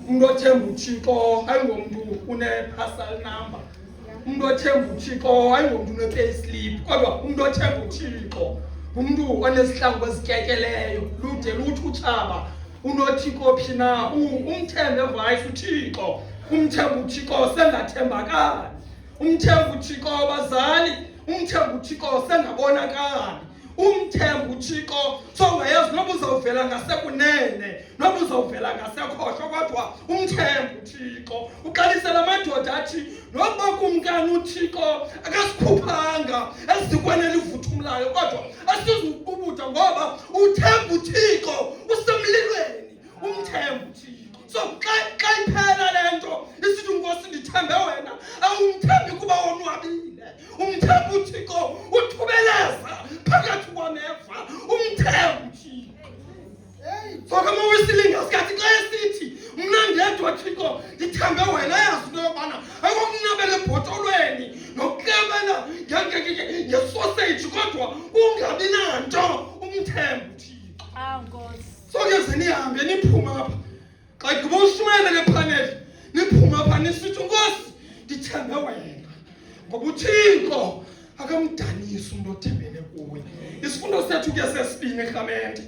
Umntu othemba uThixo ayingomntu une-parcel number. Umntu othemba uThixo ayingomntu une-pay slip, kodwa umntu othemba uThixo ngumntu onezihlangu ezikekeleyo, lude luthi utshaba unothixo phi na. Umthembe vice uThixo, umthembe uThixo sengathembakali, umthembe uThixo bazali, umthembe uThixo sengabonakali, umthembe uThixo songayazi noba uzawuvela ngasekunene noba uzawuvela ngasekhohlo, kodwa umthembe uThixo. Uqalisela amadoda athi noba kumkani uThixo akasikhuphanga ezikweni elivuthumlayo, kodwa asizukuqubuda ngoba uthemba uThixo usemlilweni. Umthemba uThixo. So xa iphela le nto isithi uNkosi ndithembe wena, awumthembi kuba wonwabile, umthemba uThixo uthubeleza phakathi kwameva, umthemba uThixo. So ke mawisilinga sikathi xa esithi mna ndedwa Thixo ndithembe wena, yazi into yokubana akokunabela ebhotolweni nokuklebela ngesoseji, kodwa ungabi nanto, umthemba uThixo. Awu Nkosi. So ke ze nihambe niphume apha, xa igqiba ushumayela le phaneli, niphume apha nisithi Nkosi ndithembe wena, ngoba uThixo akamdanisi umntu othembele kuye. Isifundo sethu ke sesibini, rhamente.